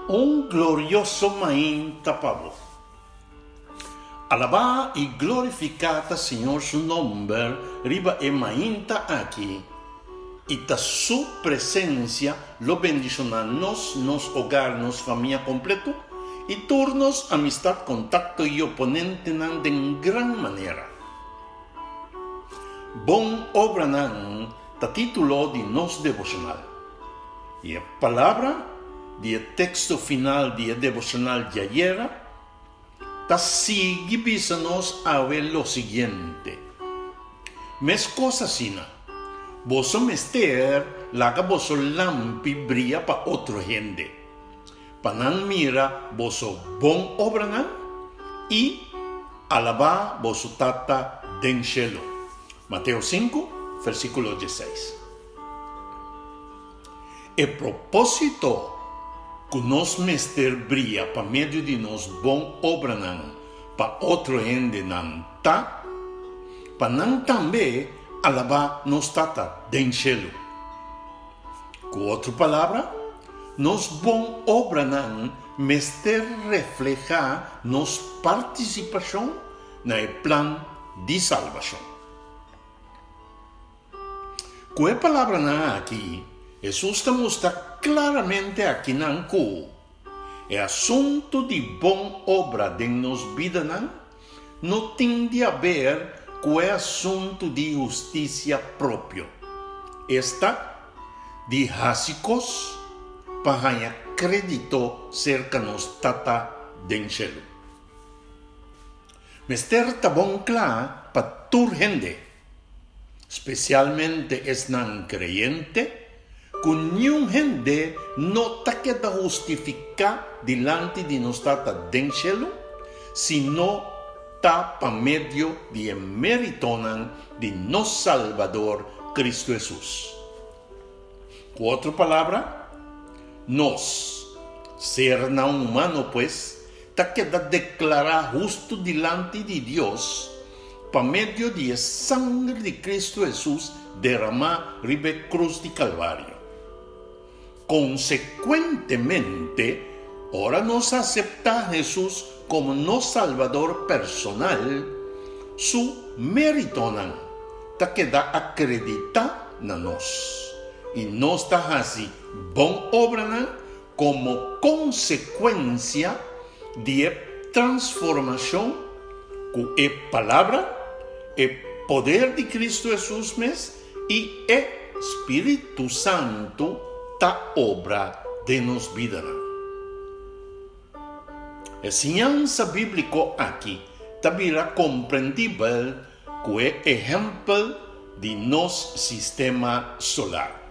Un glorioso mainta pa bo. Alabá i glorifiká ta Señor su nomber riba e mainta aki, i ta su presensia lo bendishoná nos, nos hogar, nos famia kompleto, i tur nos amistat, kontakto i oponentenan den gran manera. Bon obranan ta título di nos devoshonal. I e palabra di e teksto final di e devoshonal djayera ta sigui bisa nos awe lo siguiente, Meskos asina, boso mester laga boso lampi bria pa otro hende, pa nan mira boso bon obranan i alabá boso Tata den shelu. Mateo sinku, versíkulo dieseis. E propósito ku nos mester bria pa medio di nos bon obranan pa otro hendenan ta pa nan tambe alabá nos Tata den shelu. Ku otro palabra, nos bon obranan mester reflehá nos partisipashon na e plan di salbashon. Ku e palabranan aki, Hesus ta mustra klaramente akinan ku e asuntu di bon obra den nos bidanan no tin di haber ku e asuntu di hustisia propio, esta, di hasi kos pa haña krédito serka nos Tata den shelu. Mester ta bon kla pa tur hende, spesialmente esnan kreyente, ku niun hende no ta keda hustifiká dilanti di nos Tata den shelu si no ta pa medio di e méritonan di nos Salbador Kristu Hesus. Ku otro palabra, nos, sernan humano pues, ta keda deklará hustu dilanti di Dios pa medio di e sanger di Kristu Hesus deramá riba e krus di Kalvario. Konsekuentemente, ora nos aseptá Hesus komo nos Salbador personal, su méritonan ta keda akreditá na nos, i nos ta hasi bon obranan Komo konsekuensia di e transformashon ku e Palabra, e poder di Kristu Hesus mes i e Spiritu Santu ta obra den nos bidanan. E siñansa bíbliko aki ta bira komprendibel ku e ehèmpel di nos sistema solar.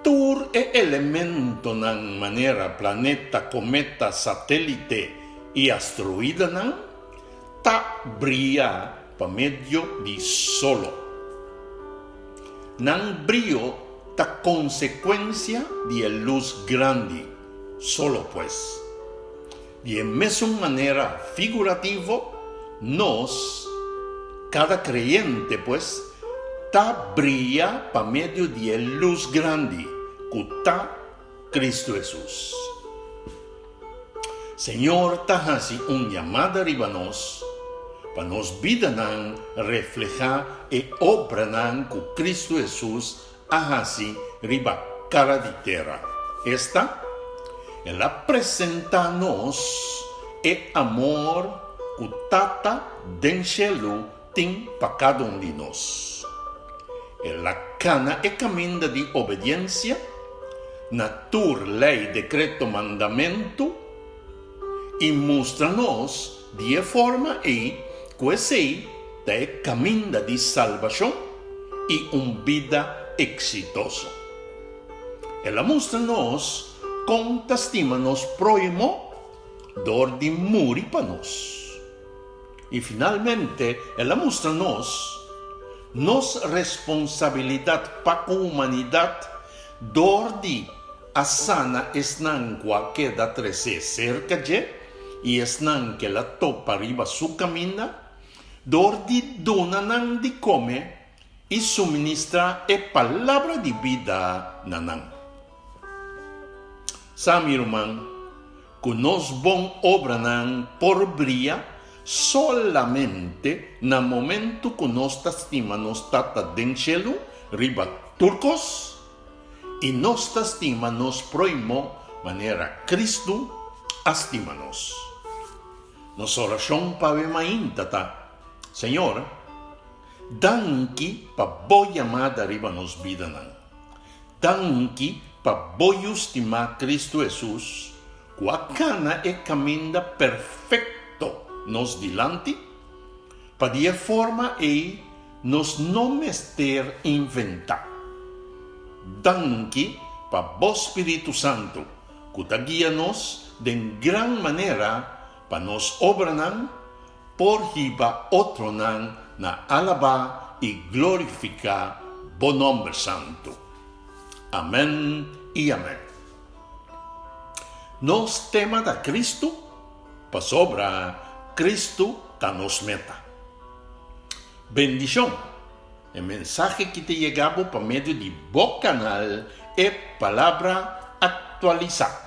Tur e elementonan manera planeta, kometa, satélite i asteroidenan ta bria pa medio di solo. Nan brio ta konsekuensia di e lus grandi, solo pues. Di e mesun manera figurativo, nos, kada kreyente pues, ta bria pa medio di e lus grandi, ku ta Kristu Hesus. Señor ta hasi un yamada riba nos pa nos bidanan reflehá e obranan ku Kristu Hesus a hasi riba kara di tera, esta, el a presentá nos e amor ku Tata den shelu tin pa kada un di nos. El a kana e kaminda di obediensia na tur lei, dekreto, mandamentu, i mustra nos di e forma ei ku esei ta e kaminda di salbashon i un bida eksitoso. El a mustra nos kon ta stima nos próhimo dor di muri pa nos. I finalmente el a mustra nos nos responsabilidat pa ku humanidat dor di a sana esnan ku a keda tresé serka dje i esnan ku el a topa riba su kaminda, dor di duna nan di kome i suministrá e palabra di bida na nan. Sa, mi ruman, ku nos bon obranan por bria solamente na momentu ku nos ta stima nos Tata den shelu riba tur kos i nos ta stima nos próhimo manera Kristu a stima nos. Nos orashon pa awe mainta ta, Señor, danki pa bo yamada riba nos bidanan. Danki pa bo Yu stimá Kristu Hesus, ku a kana e kaminda perfekto nos dilanti, pa di e forma ei nos no mester inventá. Danki pa bo spiritu santu, ku ta guia nos den gran manera pa nos obranan por hiba otronan na alabá i glorifiká bo nòmber santu. Amèn i amèn. Nos tema ta Kristu pasobra Kristu ta nos meta. Bendishon! E mensahe ki ta yega bo pa medio di bo kanal E Palabra Aktualisá.